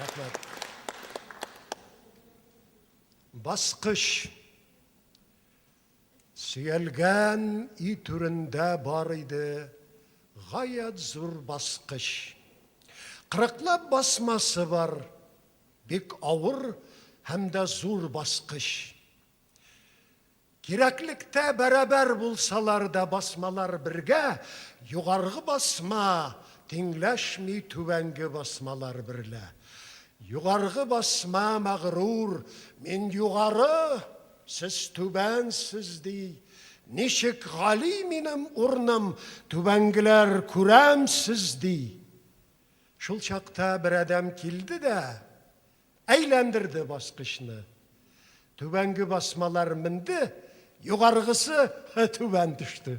Рәхмәт. Баскыч. Сөялгән өй түрендә бар иде гаять зур баскыч. Кырыклап басмасы бар, бик авыр һәм дә зур баскыч. Кирәклектә бәрабәр булсалар да басмалар бергә, югаргы басма тиңләшми түбәнге басмалар берлә. Югаргы басма мәгърур, мин югары, сез түбәнсез, ди. Ничек гали минем урным, түбәнгеләр күрәмсез, ди. Шул чакта бер адәм килде дә, Әйләндерде баскычны. Түбәнге басмалар менде, югаргысы түбән төште.